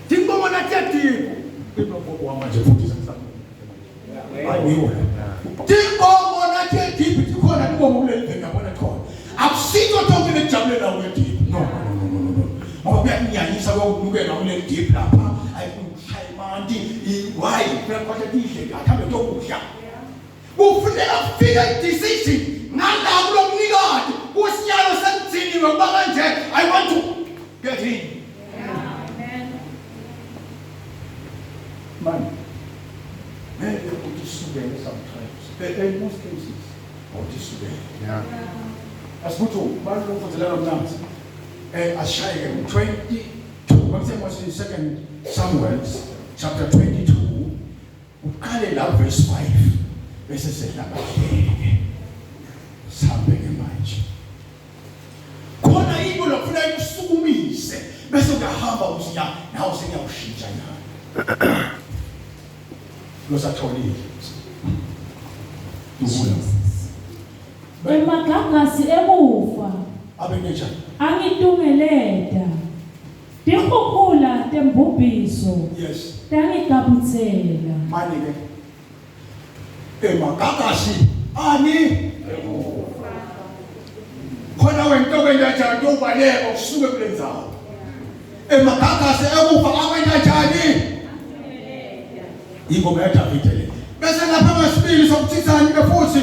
Tinkomo natiyadiphu. Uhamba nje futhi hayi uyiwo. Tinkomo natiyadiphu tikhona tinkomo kuleli veki yabona khona. Akusiko tonke lekujabulela kuye deep. No no no no no no. Ngoba kuyakunyanyisa kokunukela kule deep lapha. Ayikushaya imanti. Why? Kuyakhotha tidle athambe tokudla. Kufuneka kufike i-decision ngala kulo mnikati kusinyalo sekudziniwe kuba kanje I want to get in. Man, ngeke ukuthi usukele sometimes. In most cases, awuthi usukele. Yeah. Asiphuthume, bantu lokufundela mnanzi. Asishayeke 22. Bakuthe mase second Samuel chapter 22 Uqale la verse 5 bese sehla kahleke. Sihambe ke manje. Khona into lokufuna ikusukumise bese uyahamba uthi ya nawe sengiyawushintsha nyana. Losatholile. Dubula. Emagagasi ekufa. Abenjani? Angitungeleta. Tikhukhula tembhubhiso Yes. tangigabutsela. Mani ke. Emagagasi ani khona wena okwenta njani uyobaleka usuke kule ndzawo. Emagagasi ekufa akwenta njani? Ingoma yaDavide le. Bese lapha ngesibili sokuthithani ke futhi.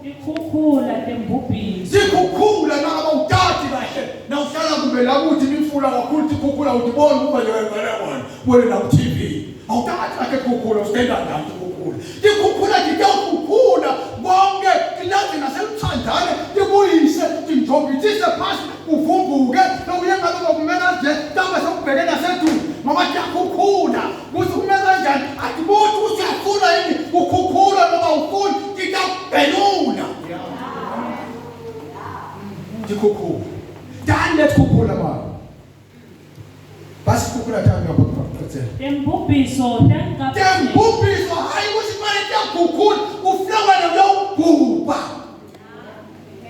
Tikhukhula tembhubhiso. Tikhukhula nangaba utati kahle nawuhlala kumbe la kuthi imifula kakhulu tikhukhula utibona ukuba nje wena wena wena la ku TV awutati kahle tikhukhula usitenda njani tikhukhula tikhukhula titawukhukhula konke tilandze naseluthandane tibuyise tinjombitsise phasi kuvumbuke lokuye ngabe kwakumeka nje tawube sekubheke nasetulu ngoba tiyakhukhula Kuthi kume kanjani? Atibuthi ukuthi uyafuna yini ukukhukhula noma ufuni, ngitawubhelula. Tikhukhula. Dani letikhukhula mama. Basikhukhula thani ngapha kuqethela. Tembhubhiso tangikapha. Tembhubhiso hayi ukuthi kumele tiyakhukhula, ufuna wena uyawubhubha.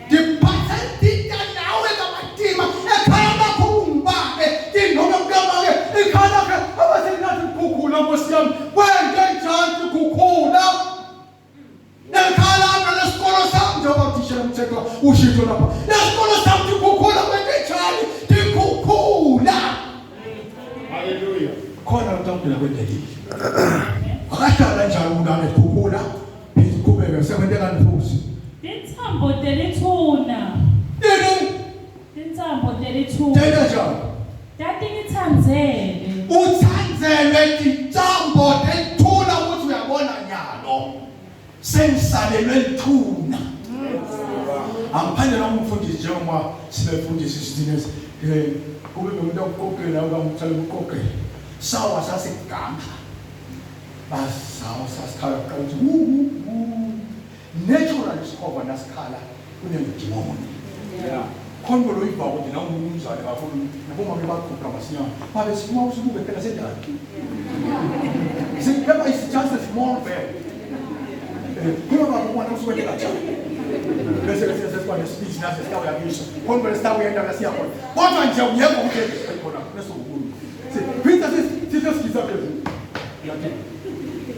Ndiphathe ndida nawe kamatima ekhaya lakho ungibabe ndinoma mntamake ikhaya lakhe abasenathi kukhukhula nkosi yami kwente njani kukhukhula nekhaya lakhe lesikolo sami njengoba uthisha mthetho ushito lapha lesikolo sami tikhukhula kwente njani tikhukhula Haleluya. Khona utamdela kwentekile akahlala njalo umuntu anekhukhula Iqhubeke sekwentekani futhi? Tintsambo telithuna. Ini? Tintsambo telithuna. Tenta njani? Tatingitsandzele. Uthandzelwe tintsambo telithuna ukuthi uyabona nyalo. Sengisalelwe lithuna. Angiphandle noma umfundisi njengoba sibefundisi sithina eh kube nomuntu okuqoqela ukamthela ukuqoqela. Sawa sasigamxa. Basawa sasikhala kuqala ukuthi wu wu wu. Natural isikhova nasikhala kunemidimoni. Yeah. Khona lo ibhako nje nawo umnumzane kakhulu nabomama baguqa masinyane. Babe sifuna usubuke phela sendala. See, remember it's just a small bed. Khona bakubona usuke kanjani. Bese bese sesiba nespeech nase sitawuya kiso. Khona bese sitawuyenda la siya khona. Kodwa nje uyeva ukuthi khona bese ukulu. Siphinda sithe sigisa phezulu. Yathi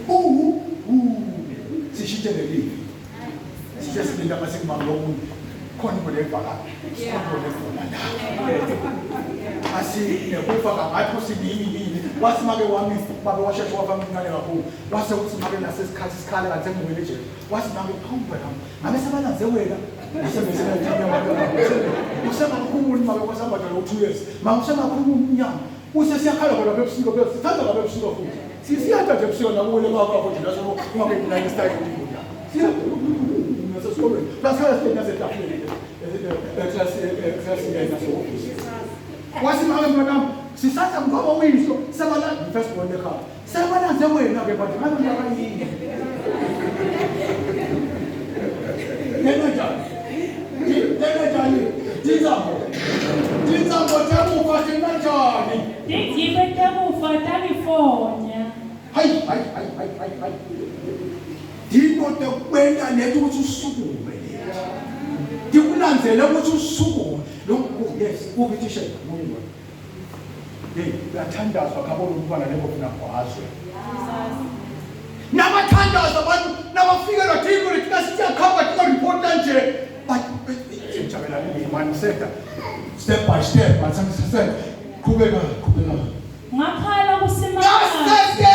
uhu uhu sishintshe lelivi. Sithe silinda mase kubamba omunye. Khona into levakala. Khona into lekhona la. Asi nekufa kangathi usinini yini. Wathi make wami babe washesha wafa mncane kakhulu. Wase uthi make nasesikhathi sikhala kanti sengibuyele ejele. Wathi make phawuba nami. Ngabe sebalanze wena. Usengakhumuli make kwasambadala u-2 years. Mama usengakhuluma umnyama. Use siyakhala khona bebusika bese sithanda kabe ebusika futhi. Siyatha nje ebusika nakuwele kwakho nje laso ungabe kunani style umuntu. Siya nasesikolweni. Basikhala sihleli nasetafuleni. Eklasini nasehhovisi. Wathi mama mntanami sisatha ngoba uyihlo sebala first born ekhaya. Sebalanze wena ke manje ngabe uyakayini. Lena njani? Lena njani? Tintsambo. Tintsambo tekufa tena njani? Tingibe tekufa tanifonya. Hayi hayi hayi hayi hayi hayi. Dino tekwenta lento ukuthi usukume lento. Tikulandzele ukuthi usukume. Lokhu yes, kuphi t-shirt? Munye. Hey, uyathandazwa khabona umntwana lebo funa gwazwe. Nabathandaza abantu nabafikelwa thina thina sithi yakhamba thina report kanje. But ngijabelane man seta step by step man sengise qhubeka qhubeka. Ngakhala kuSimakadze. Ngaseke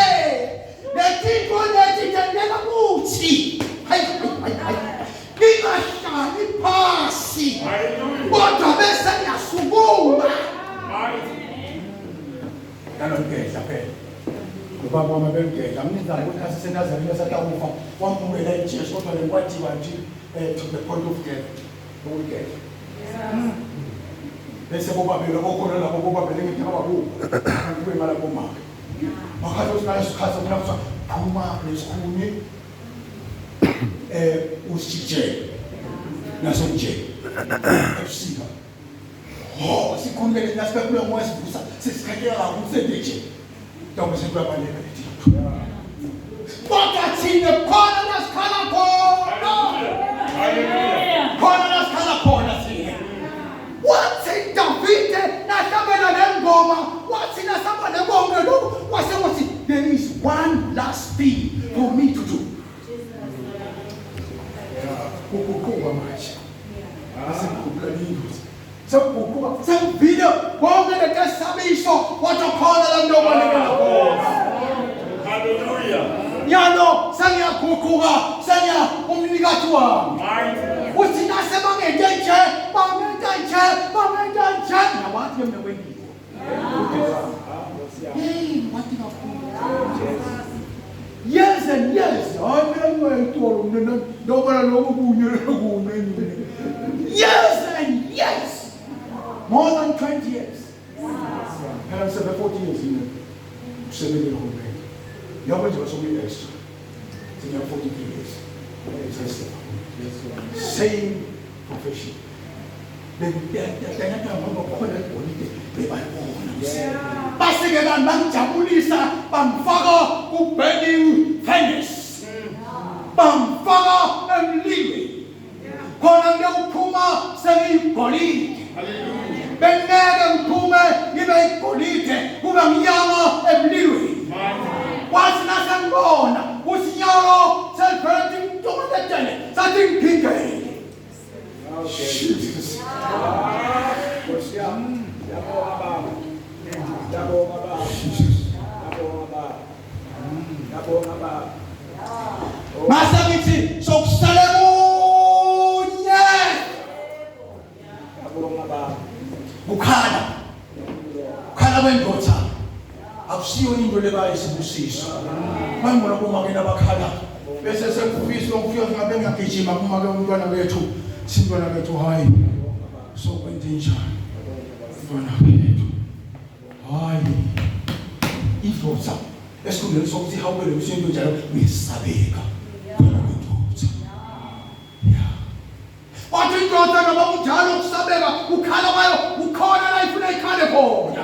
letinto leti tenteka kuthi hayi hayi hayi ngingahlali phasi kodwa bese ngiyasukuma nalomgedla phela ubaba wami bemgedla mnizana ukuthi aseseNazaretha satakufa wamukela uJesu kodwa lekwathiwa nje to the point of death ukugedla bese bobabili bokhona labo bobabili ngithi abakubo kube imali bomama makhathi uthi nayo isikhathi sokuna kuthiwa phuma nesikhuni usijijele naso nje ebusika ho sikhuni ke nasibekule moya sivusa sesikhathela kakhulu senje njengoba sekuyabaleka lethi kodwa thina khona lasikhala khona khona lasikhala khona thina wathi Davide nahlabela le ngoma wathi nasaba nebonge lokhu wase wathi there is one last thing for me to do kuguquka manje asengikhulula indoda sekuguquka sekuvile konke letesabiso wathi khona la ntobalekela khona Hallelujah. nyalo sengiyaguquka sengiya umnikathi wami uthi nase bangente nje bangente nje bangente nje ngawathi ke mina kwendiwe hey wathi kakhulu years and years hayi mina ngingayitolo mina ndobona lokhu kunye kunye years and years more than 20 years phela ngisebe 40 years yini usebenzela uhulumeni yabo nje basokuyi-extra seniya 43 years same profession ngoba khona igolide bebalibona base-ke bantu bangijabulisa bangifaka ku-burning furnace bangifaka emlilweni khona ngiyokuphuma sengiyigolide bengeke ngiphume ngibe igolide kube mnyama emlilweni wathi nasengibona usinyalo selivele tintokotetele sathi ngigingele Jesus. Nkosi yami. Ngiyabonga Baba. Ngiyabonga Baba. Ngiyabonga Baba. Ngiyabonga Baba. Mase ngithi sokusale kunye Ngiyabonga Baba. kukhala kukhala kwendoda akusiyo into lebayisibusiso mangibona bomake nabakhala bese sekufisa ukufika ngabe ngiyagijima kuma-ke umntwana wethu sintwana wethu hayi sokwenze njani mntwana wethu hayi idloza esikhundleni sokuthi ihawukele kusinto njalo uyesabeka khona kwendoda ya wathi indoda noma kunjalo kusabeka ukhala kwayo ukhona la ifuna ikhale khona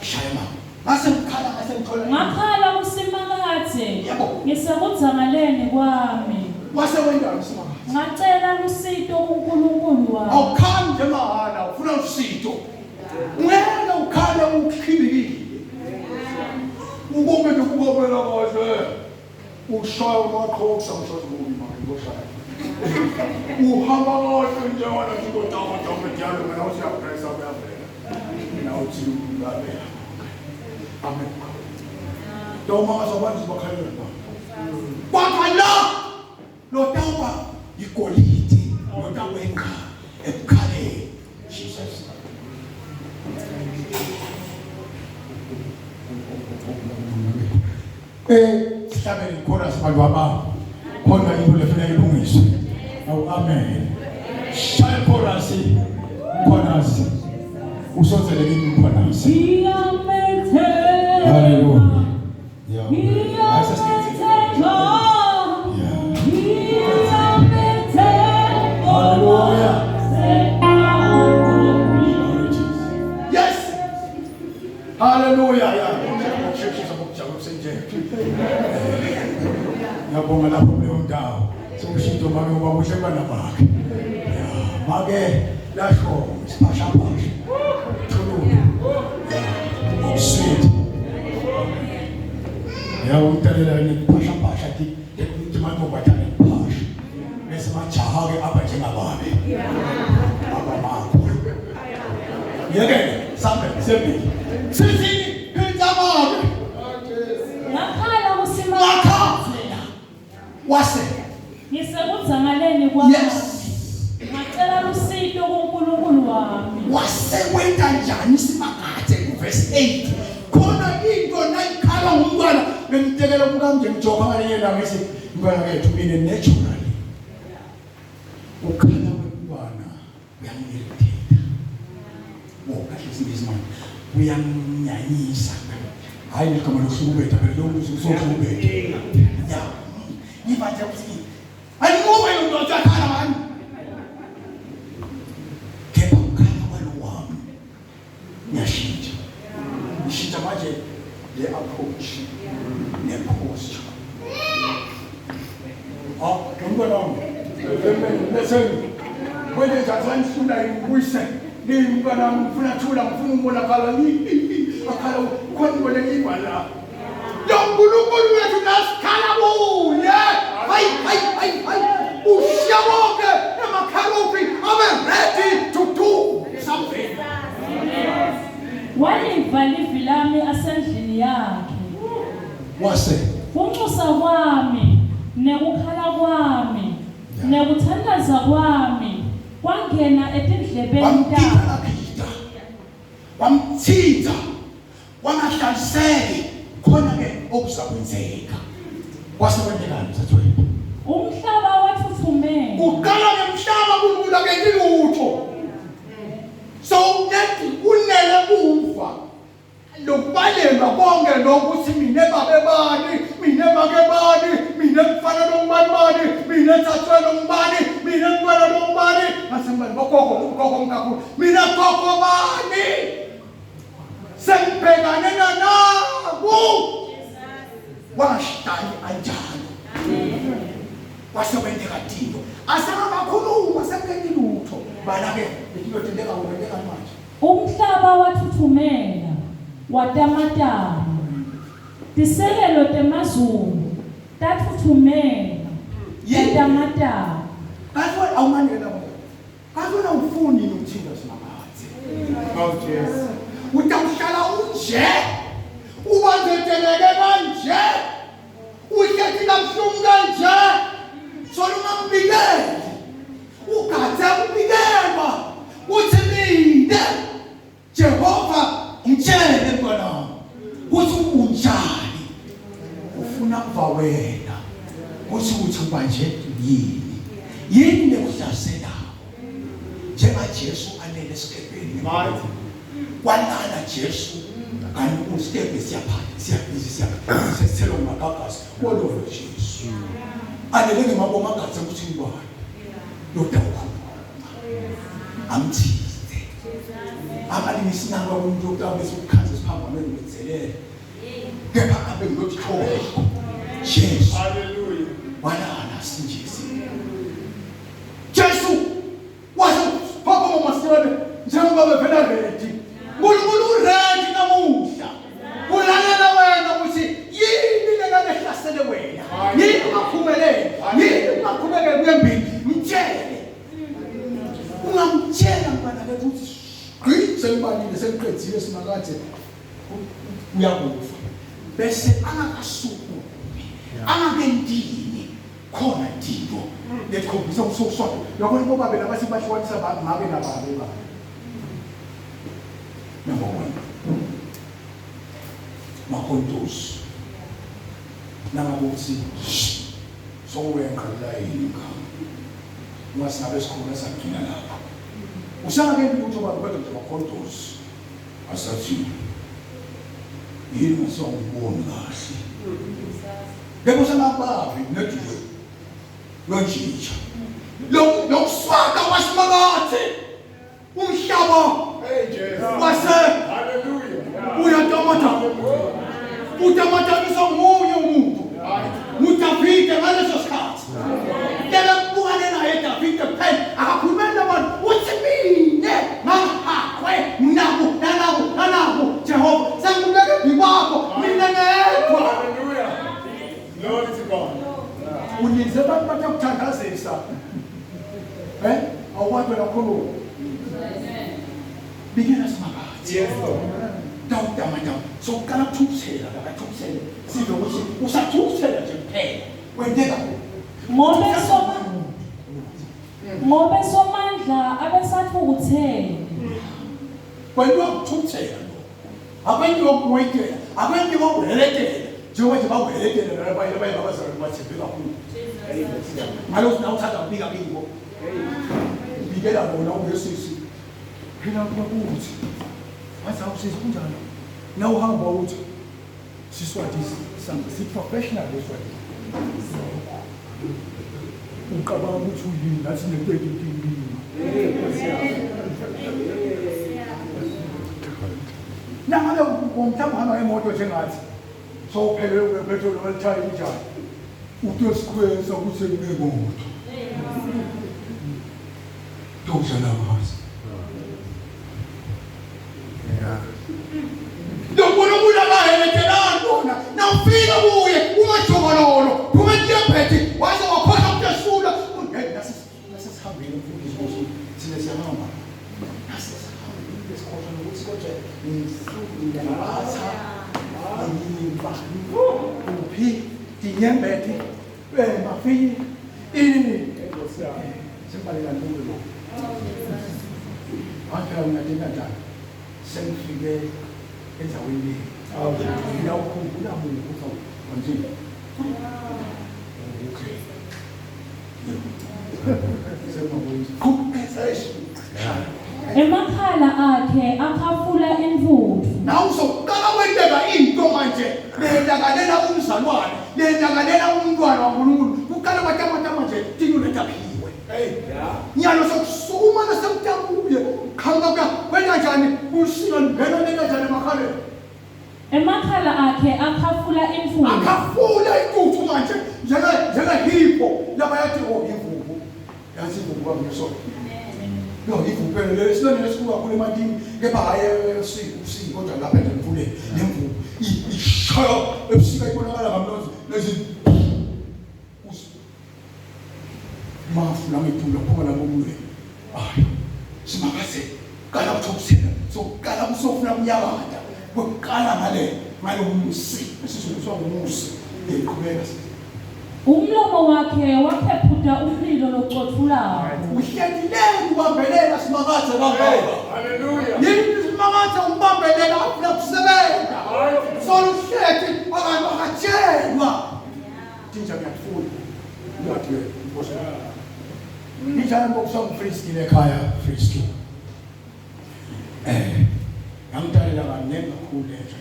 shaya mama ngase ngikhala ngase ngithola Ngakhala kuSimakadze Yebo. ngisekudzakaleni kwami. wase wendalo Simakadze Ngacela lusito kuNkulunkulu wami. awukhali nje mahhala ufuna usito ngeke ukhale ukhibikile ubonge nje ukubabela kahle ushaya umaqhosa ushaya kubi manje ngoshaya uhamba kahle nje wena nje kodwa kodwa njalo wena usiyapressa uyavela mina uthi uyavela amen noma azobantu bakhalela la kodwa la lotawuba igolide lotawengqa ekukhaleni Jesus sihlabele ichorus bantu baba khona into lefuna ilungiswe awu amen shaya ichorus chorus usondzele kimi chorus Ngiyamethemba. hallelujah yeah Ngiyamethemba. Yeah. Ngiyamethemba. Hallelujah. Yes. Hallelujah. Yeah. Ngiyabonga lapho kuleyo ndawo. Sewushintsho make uba muhle bana bakhe. Yeah. Make lasho isiphashapasha. Thululu. Sweet. Ya umtalela nekuphasha-phasha ti mantombazane kuphasha. Bese majaha-ke aba njengababe. Abamakhulu. Yeke sambe sembili. Sithini phindamake. Ngakhala kuSimakadze. Ngakhala. Wase. Ngisekudzangaleni kwami. Yes. Ngacela lusito kuNkulunkulu wami. Wase wenta njani Simakadze kuverse 8. Khona into nayikhala ngumntwana bemtekela umkamnje ngijoka ngalenye ilanga ngithi mntwana wethu mina naturally. Ukhala kwemntwana uyangirritate. Oh, kahle isingisi manje. Uyangnyanyisa. Hayi ligama lokuhlukubetha phela lo muntu usohlukubetha. Ya. Ngiba nje ukuthi angimuve lo muntu akhala mani. Kepha ukhala kwalo wami. Ngiyashintsha. Ngishintsha manje le approach ne posture. Ah, ngibona wami. Listen. Kwele njani ngifuna ngibuyise. Ngimntwana wami ngifuna thula ngifuna umbonakala akhala khona into lengiyibhala. Lo nkulunkulu wethu nasikhala kuye. Hayi hayi hayi hayi. Ushiya konke emakharubi abe ready to do something. Waliva livi lami asendlini yakhe. Wase Kunxusa kwami nekukhala kwami nekuthandaza kwami kwangena etindlebeni wamphika takhe. laphika wamthinta wangahlaliseki khona ke okuzakwenzeka kwase kwenzekani mzethweni Umhlaba wathuthumela. uqala ngemhlaba uNkulunkulu akenzi lutho so nethi unele kufa lokubalelwa konke lokhu ukuthi mina babe bani mina make bani mina mfana longubani bani mina thathwe longubani mina mntwana longubani ngasembani bogogo ugogo mkakhulu mina gogo bani sengibhekane nanaku washayi anjalo kwase kwenteka tinto asengakakhuluma sekungenti lutho bala-ke letinto tenteka kwenteka manje. Umhlaba wathuthumela watamatama. Tisekelo temazulu tathuthumela Yini? tatamatama. Kathi wena awumanela bona. Kathi wena awufuni yini ukuthinta Simakadze. Oh Jesu. Utawuhlala unje. Ubandeteleke kanje. Uhleti kabuhlungu kanje. Sona ungambikeli. Ugadze kubikelwa. Uthi mina Jehova ngitshele mntwana wami ukuthi unjani. Ufuna kuva wena. Kuthi uthi uba nje yini. Yini lekuhlaselako? NjengaJesu alele esikebheni. Mighty. Kwalala Jesu kanti usikebhe siyaphatha siyabhizi siyasithelwa ngamagagasi walova Jesu. Alele ngemabomu agadze ukuthi ngibani. Lodawukhuluma. Amthinte. Abalingisi nabo umuntu okutawube sukukhanza esiphambanweni kwedzelele. Kepha abe ngilothola. Jesu Hallelujah. walala sinjesi. Jesu wase papa mama njengoba bevela ready. uNkulunkulu uready namuhla. Ulalela wena ukuthi yini lena lehlasele wena. Yini ungaphumeleli. Yini ungaqhubekeli kuyembili. Mtshele. Ungamtshela mntwana ke ukuthi gqi sengibalile sengiqedile Simakadze uyakufa. Bese angakasukumi. Angakendini khona tinto lekhombisa ukusoswa. Yabona bobabe labathi bahlukanisa make nababe ba. Number 1. Makontos. Nangabe uthi sowenqa layini cha. Ungasingabe sikhona sagcina lapho. Usangake lutho baba kodwa nje makontos. Asathi yini ngasongiboni kahle. Yebo sengababi nediwe. Uyonjinja. Lo lokuswaka waSimakadze. Umhlaba Hey Jesu. wase Hallelujah. uyatamata. Utamatamiswa nguye umuntu. UDavide ngaleso sikhathi. Lele kubukane naye Davide kuphela akakhulumeli nabantu uthi mine ngahaqwe naku nanaku nanaku Jehova. Yes, Lord. Tawutamatama. Sokuqala kuthukuthela akathukuthele. Sive ukuthi usathukuthela nje kuphela. Kwenteka. Ngobe soma Ngobe somandla abesathukuthele. Kwentiwa kuthukuthela lokho. Akwentiwa ukumoyitela, akwentiwa ukuheletela. Njengoba nje bakuheletela nalabanye abanye babazalwane bathembe kakhulu. Ngalokhu nawe uthanda kubika kibo. Ubikela bona ungesisi. Phela kuthi wathi awusisi kunjani? Na uhamba uthi Siswati si professional leSwati. Ucabanga ukuthi uyini nathi nento etinkinga. Nangabe mhlawumbe uhamba ngemoto njengathi sowuphelelwe upetroli walithayi kunjani? Utosikhweza ukuthi kunemoto. Tokudlala ngazi. Yeah. Lo nkulunkulu akaheletelani bona nawufika kuye ungajokololo phuma entebhethi waze wakhona ukutesula nasesihambile mfundisi nkosi thina siyahamba nasesihambile sikhohlwa nokuthi kodwa ngimbatha ngimba uphi tinyembethe mafini ini sembaleka ntoni lo waphela mina njani sengifike endaweni le ngiyawukhumbula mina ukuthi manje okay Emakhala akhe akhafula intuthu. Nawu sokuqala kwenteka into manje leyentakalela umzalwane leyentakalela umntwana waNkulunkulu kuqala kwatamatama nje tinyo letaphiwe nyalo sokusukuma nasekutakuye qhamuka kwenta njani usika lungena lenta njani emakhaleni Emakhala akhe akhafula intuthu. Akhafula intuthu manje njenge njenge hipho labayathi oh imvubu. Yazi imvubu kwamnyeso. Yo imvubu phela le silwane lesikhulu kakhulu ematini kepha hayi ebusika ubusika kodwa lapha nje emfuleni lemvubu ishaya ebusika ibonakala ngamlozi lezi mafu langetulu aphuma la ngomlweni hayi simakaze qala kuthokusela sokuqala kusofuna kunyakata kwekuqala ngale ngalo musi esizulu kuthiwa ngumusi eqhubeka Umlomo wakhe waphephuta umlilo locothulako. Uhlelileni ubambelela simakathe kangaka. Hallelujah. Yini simakathe umbambelela afuna kusebenza. Solo uhleti abantu akatshelwa. Tinja ngiyakufuna. Uyathi ke Nkosi. Ninjani bokuswa ngifriski ekhaya friski. Eh ngamtalela kaningi kakhulu lenja.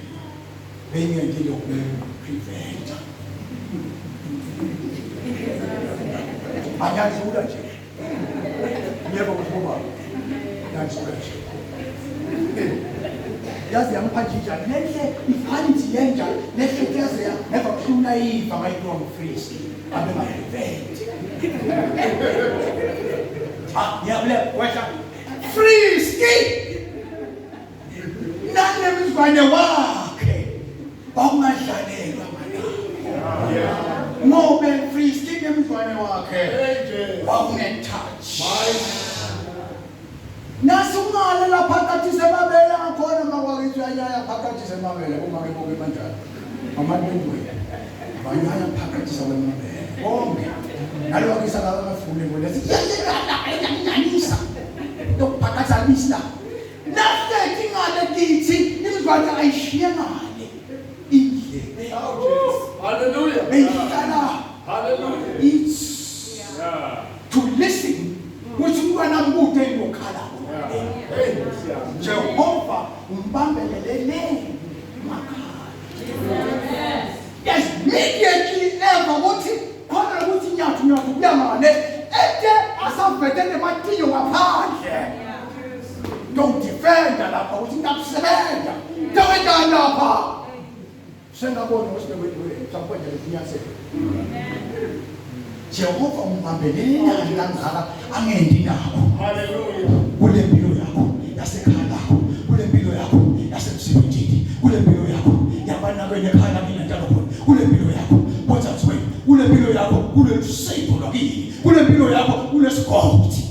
Bengiyendile ukuprevent. Angiyadlula nje. Yebo kuba. Ngiyadlula nje. Yazi yangiphanjinja lenhle iquality yenja lehle yaze ngeva kuhlula iva ngayithiwa ngufriski abe ngaprevent. Ah, ngiyabule wehla. Friski! Nanemzwane wakhe kwakungadlalelwa malanga. Ngobe Friski nemzwane wakhe kwakune-touch. Nasungale lapha kathi semabele akhona makwakithi uyanyaya phakathi semabele uma ke boke banjalo. Amadwendwe. Banyaya phakathi semabele. Bonke. Nalokho isaka abafune bona. Siyanyanisa. Lokuphakathi alisa. Nafethi ngale kithi imizwane ayishiye ngale. Indlebe. Hallelujah. Beyihlala. Hallelujah. It's to listen ukuthi umntwana mkude ingokhala Hey, Jehova umbambelele makhala yes immediately ever ukuthi khona ukuthi nyathu nyathu kuyangane ete asavete nematinyo ngaphandle don't defend lapha ukuthi ngiyakusebenza ntowenjani lapha sengabona ukuthi ngiwethu mhlawumbe letinyathelo Jehova umbambelelani kangaka angendi nakho Hallelujah. kule mpilo yakho yasekhaya lakho kule mpilo yakho yasemsebenzini kule mpilo yakho yabanakweni ekhaya lakini njalo khona kule mpilo yakho bodzadzweni kule mpilo yakho kule lusipho lwakini kule mpilo yakho kule sigodi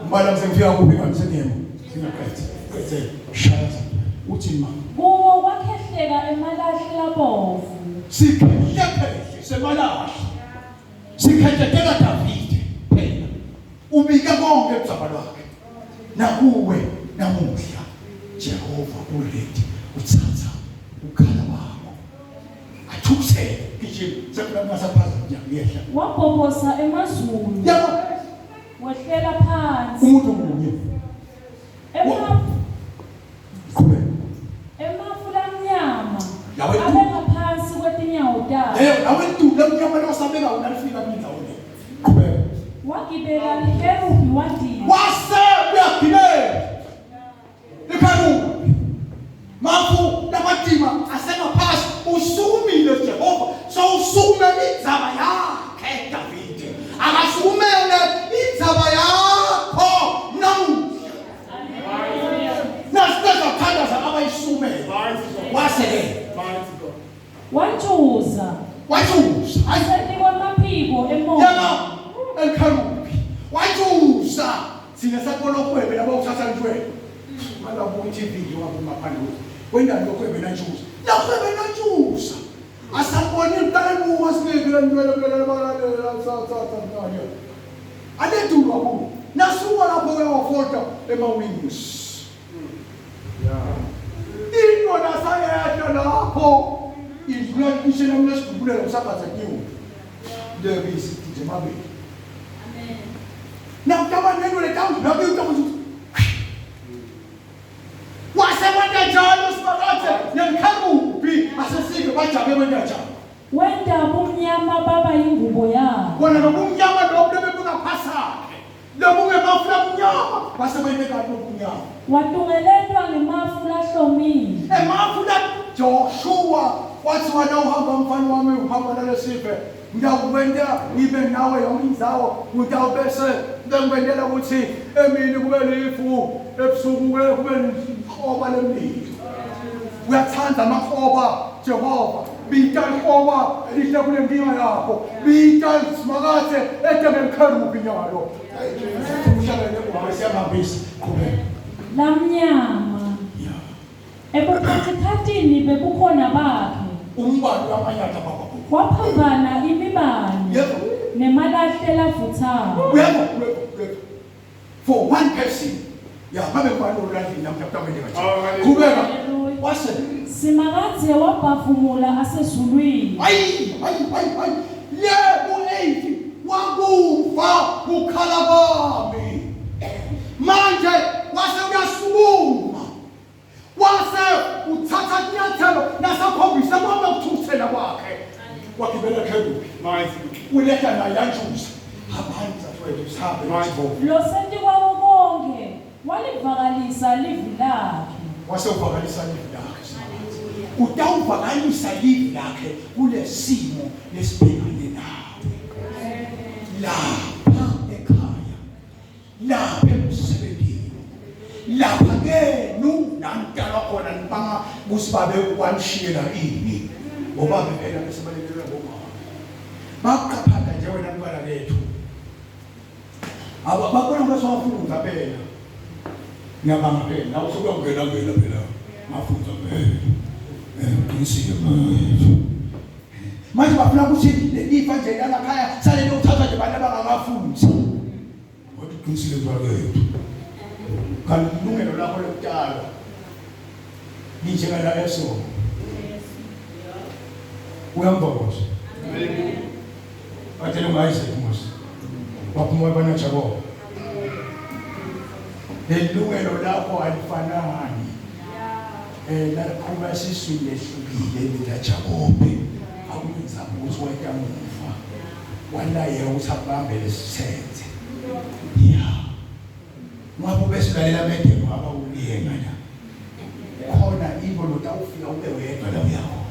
mbala mse ngifika kuphi kanti seniyemo singaqedze qedze sha Uthi ma. Kuwo kwakhehleka emalahle labovu. Sikhehlekhehle semalahle. Sikhehletela Davide phela. Ubike konke kudzaba lwakhe. Nakuwe namuhla Jehova uready uthatha ukhala wakho. Athukuthele gijima sekula masaphaza ngiyehla. Wabhobosa emazulu. Yabo Wehlela phansi. Umuntu munye. Emafu Qhubeka. Emafu lamnyama Lawa etu- abengaphansi kwetinyawo takhe. Leyo lawa entulu lamnyama losabeka wona lifika kwindawo le. Qhubeka. Wagibela likherubi wandiza. Wase uyagibela. Likherubi. Mafu lamatima asengaphansi usukumile Jehova sowusukumele indzaba yakhe Davide. Akasukumele indzaba yakho namuhla. Nasithathandaza abayisumele. Wase-ke Wantshuza. Watshuza. Asetikwa amaphiko emoya. Yaba elikharubi. Watshuza. Thina sakubona okwebe laba uthatha ntwele. Malabu i-TV nje wabuma phandle. Wendani lokwebe nantshuza. Lokwebe nantshuza. Asabona iqala buka sibili lentwele kulele balalela tsa tsa tsa tsa. Aletulwa kubo. Nasuka lapho ke wafoda ema-wings. Into nasayehla lapho idlula ishe nami lesigubhulela kusakaza kiwo. Ndebisi nje mabili. Amen. Nakutaba nento letawudlula kuyo utakuthi wasekwenta njalo simakathe nelikharubi asesike bajabe kwenta njalo. Wenta bumnyama baba yingubo yakhe. Kona nobumnyama lobu lobebungaphasakhe lobungemafu lamnyama wasekwente kanti lobumnyama. Watungeletwa ngemafu lahlomile. Emafu la Joshua wathi wena uhamba mfana wami uhamba nalesive ngiyawukwenta ngibe nawe yonke indzawo ngitawubese bengikwentela ukuthi emini kube lifu ebusuku kube likroba lemlilo. Uyathanda amakroba Jehova bita likroba elihle kule nkinga yakho bita simakathe ede ngelikherubi nyalo. Uhlangene ngoma siyahambisa qhubeka. Lamnyama. Ebuphathikhathini bebukhona bakhe. Umbani wamanyatha baba. Kwaphambana imibane. Yebo. Nemalahle lavuthako. Uyabo uyabo. For one person. Ya babe ngubani olandini namhla kutawente kanje. Qhubeka. Wase Simakadze wabhavumula asezulwini. Ayi ayi ayi ayi. Yebo 8 wakuva kukhala kwami. Manje wase uyasukuma. Wase uthatha inyathelo nasakhombisa kwami ukuthukuthela kwakhe. Wagibela kherubi. Uletha naye yantshuza. Abantu zathwele usabe. Losetikwawo konke walivakalisa livi lakhe. Wase uvakalisa livi lakhe. Utawuvakalisa livi lakhe kulesimo lesibhekane nawe. Lapha ekhaya. Lapha emsebenzini. Lapha kenu namdala khona nibanga kusibabe kwanishiyela ini. Ngoba phela bese balelelwa ngomama. Baqaphaka nje wena mntwana lethu. Aba babona ukuthi wafunza phela. Ngiyabanga phela nawe usukuyongena ngena phela. Ngafunza phela. Qinisile manje. Manje bafuna ukuthi lelifa nje lalakhaya sale lokuthatha nje abantu abangakafunzi. Wathi qinisile mntwana lethu. Kanti ilungelo lakho lokutshalwa linjengala eso. Uyambokoza. Batshela unga-Isaac Mose. Waphuma wabona Jakobe. Lelungelo lakho alifanani. Laliphuma esiswini lehlukile lika Jakobe. Akunzama ukuthi wayekamuva. Walaye ukuthi abambe lesithethe. Yeah. Ngabe besilalela amedemo ngaba uliyenga la. Khona ibo lotawufika ube wedwa la uyakhona.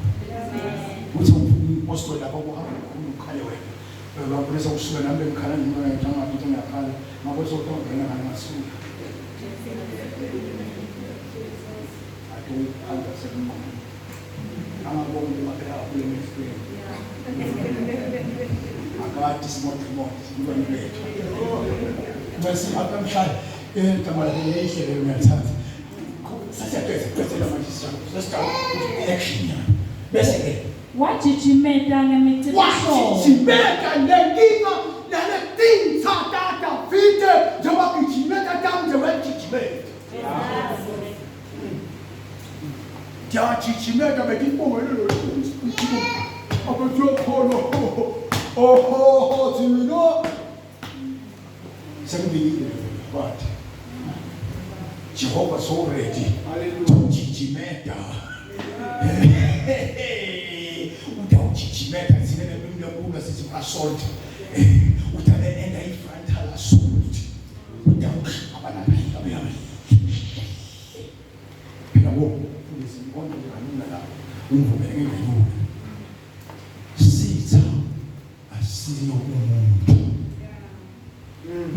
Uthi umpostoli lapho kuhamba ukhulu ukhale wena. Babonisa usuka nami bengikhala ngimona njengathi ukuthi ngiyakhala. Ngakho sokungena ngani ngasuka. Ati uphanda sekunqomo. Angabongi maphela kule ministry. Akati simothi sibani bethu. Bese akamshaya igama lakhe lihle lelo ngiyalithatha. Sasiyageza gezela manje Sesijala action ya. Bese ke Wajijimeta ngemicibisholo. Wajijimeta lenkinga nale tintsa taDavide njengoba gijimeta tami nje wajijimeta. Ndiyajijimeta bendibongelelo abathiwakhona oho thina sengibikile but Jehovah so ready to jijimeta. Utawujijimeta thina lelwimi lokulwa sithi assault. Utabe enda i-frontal assault. Utawuhlaba lapha phela wo mfundisi ngibona nje kanina la ungivumele ngingelula. Sitha asiyo umuntu.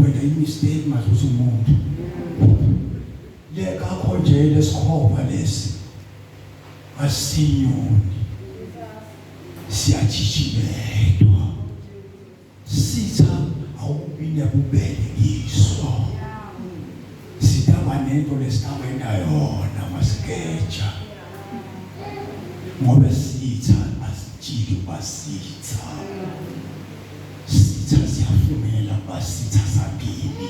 Wena i-mistake maze uthi umuntu. Lekakho nje lesikhova lesi asinyoni siyajijimetwa. Sitha awubi nabubele kiso. Sitaba nento lesitawenda yona masikeja. Ngoba sitha asijiki basitha. Sitha siyafumela basitha sakini.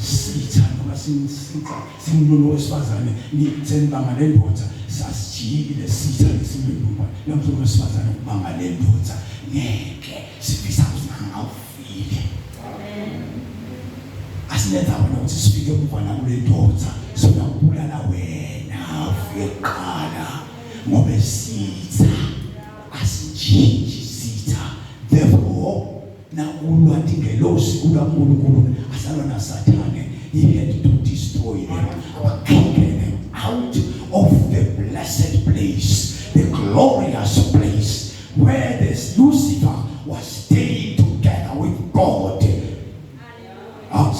Sitha noma sinisitha simlulu wesifazane nitsenibanga lendoda sasijiki lesitha lesimlulu lamhlobo wesifazane kubanga lendoda ngeke sifisa ukuthi ngawufile. Asinendaba nokuthi sifike emuva la kule ndoda siyakubulala wena ufike kuqala ngoba sitha asijiki sitha. Therefore nakulwa tingelosi kulwa uNkulunkulu asalwa naSathane. He had to destroy them, kick them out of the blessed place, the glorious place where this Lucifer was staying together with God. Ah,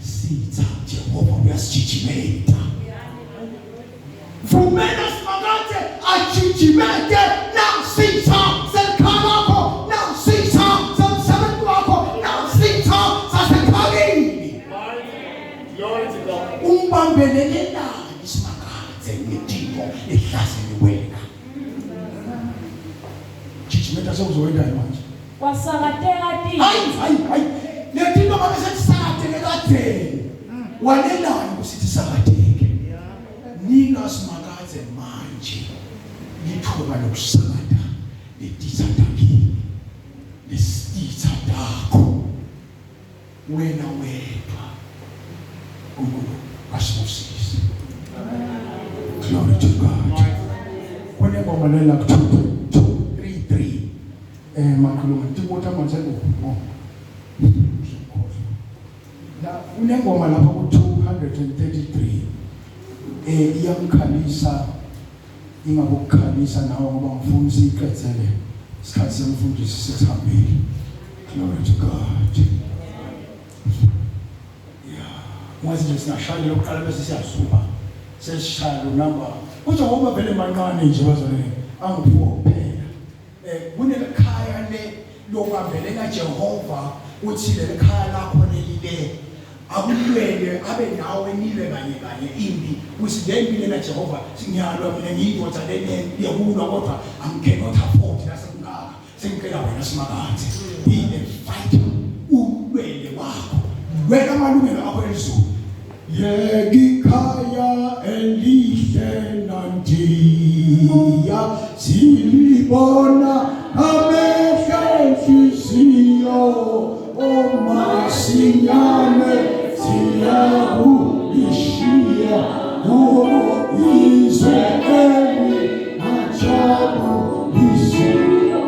sitha Jehova uyasijijimeta. Vumela simakade ajijimete nasitha sekhaya lakho, nasitha semsebenzi wakho, nasitha sasekhayeni. Glory to God. Umbambelelelani simakade ngedingo ehlasele wena. Jijimeta sekuzowendayo manje. Kwasakateka tintsa. Hayi hayi hayi. Letinto ngabe sesisakateke kadzeni. Walelani kusithi sakateke. Nika simakade manje lithuba lokusakata letitsa takini. Lesitsa takho. Wena wedwa. uNkulunkulu asibusise. Glory to God. Kunengoma lela ku 2 2 3 3. Makhuluma tibota manje ngo. La kunengoma lapha ku 233. Iyamkhalisa ingabukukhalisa nawe ngoba ngifuna siyiqedzele isikhathi semfundisi sesihambile. Glory to God. Yeah. Manje nje singashaya lokuqala bese siyasuka. Sesishaya lo number. Kodwa ngoba vele mancane nje bazalwane angu-4 kuphela. Kunelikhaya le lokubambelela Jehova uthi lelikhaya lakho lelile akulwele abe nawe nilwe kanye kanye impi uthi le mpi lena Jehova singiyalwa mina ngiyindoda lene yekulwa kodwa I cannot afford nasekungaka sengicela wena simakade be a fighter ulwele wakho lwela amalungelo akho elizulu. Yekikhaya elihle nandiya silibona amehlo enhliziyo omasinyane siyakulishiya kuwo izwe elingajabulisayo.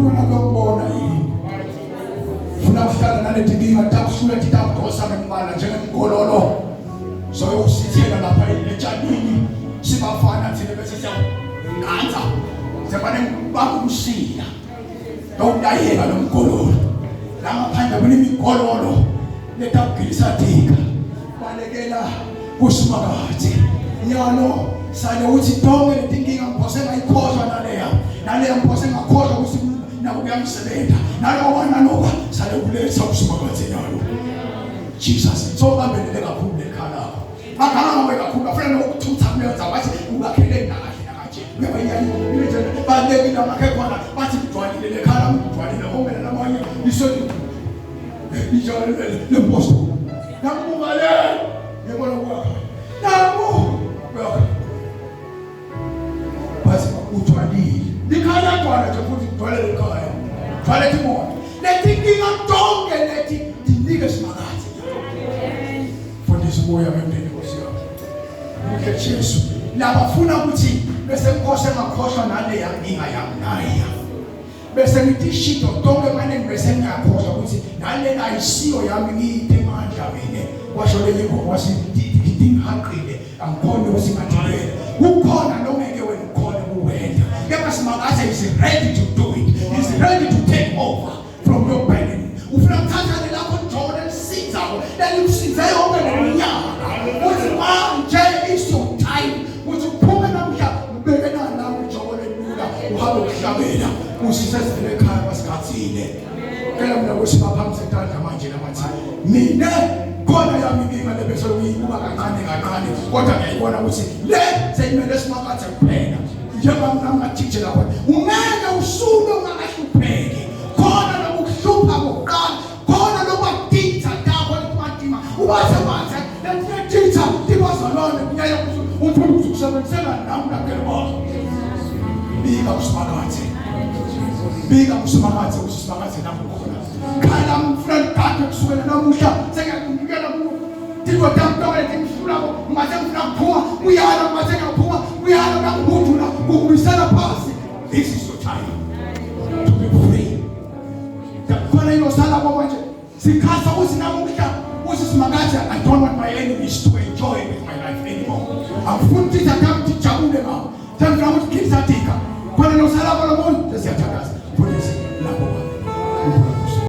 Ufuna nakuyokubona yini? Ufuna ukuhlala naleti nkinga takuhlula titakudosa ngembala njengemgololo. Soyosithela lapha etshanini sibafana thina bese siyakunganza. Sebane bakumsila. Dawudayeka lo mgololo. La ngaphandle kunemigololo letakugilisa tika. Balekela kuSimakade. Nyalo sale uthi tonke letinkinga ngiphose ngayikhohlwa naleya. Naleya ngiphose ngakhohlwa ukuthi nako kuyangisebenza. Nalowa nalowa sale kuletha kuSimakade nyalo. Jesus so bambelele kakhulu lekhala lakho. Baganga kakhulu bafuna nokuthutha kuleyo ndzawo bathi ubakhele nakahle nakanje. Uyabayinyanya ile balekile amakhe khona bathi kujwayile lekhala kujwayile omele lamanye isonto. Ijwayele lemposto. Namuka le ngibona kwakho. Namu kwakho. Bathi ujwayile. Likhala gcwala nje futhi gcwale lekhaya. Gcwale imoto. Letinkinga tonke leti tinike Simakadze. Fundisa umoya wemndeni Nkosi yami. Muhle Jesu. Labafuna ukuthi bese ngikhohle ngakhohlwa nale yanginga yami naye. Bese ngithi shito tonke manje bese ngiyakhohlwa ukuthi nalena ayisiyo yami ngiyite mandla mina. Washo lenye ingoma wathi ngidingihaqile angikhoni ukuthi ngathibele. Kukhona longeke wena ukhone kuwena. Kepha Simakadze is ready to do it. He's ready to take over from your burden. Ufuna kuthatha lelakho lijoko lelisinzako lelikusinze yonke leminyaka. Uthi manje is your time. Uthi uphume namhla ubeke nalami ijoko lelula uhambe ukuhlabela usisezele ekhaya basikhathile. Cela mina ukuthi baphamise tandla manje labathi mina khona yami inkinga le bese uyibuka kancane kancane kodwa ngiyayibona ukuthi le seyimele Simakadze kuphela. Njengoba mina ngingathijela khona ungeke usuke ungakahlupheki. Khona lokuhlupha kokuqala, khona lokwatitha takho lekumatima. Ubathe bathe letitha tibazalwane kunyaya ukuthi uthole ukuthi usebenzisela nami nakele wakho. Bika kuSimakadze. Bika kuSimakadze ukuthi Simakadze nakho khona. Khala ngifuna ligade kusukela namuhla sengiyakunikela kuwe. Tinto tami tonke letingihlulako ngase ngifuna kuphuma kuyala ngase ngiyaphuma kuyala ngiyakubudula kukubisela phasi. This is your time to be free. Khona inosala manje sikhasa ukuthi namuhla uthi Simakadze I don't want my enemies to enjoy with my life anymore. Angifuni ukuthi tami tijabule ngawo. Sengifuna ukuthi khipha tika. Khona nosala lomunye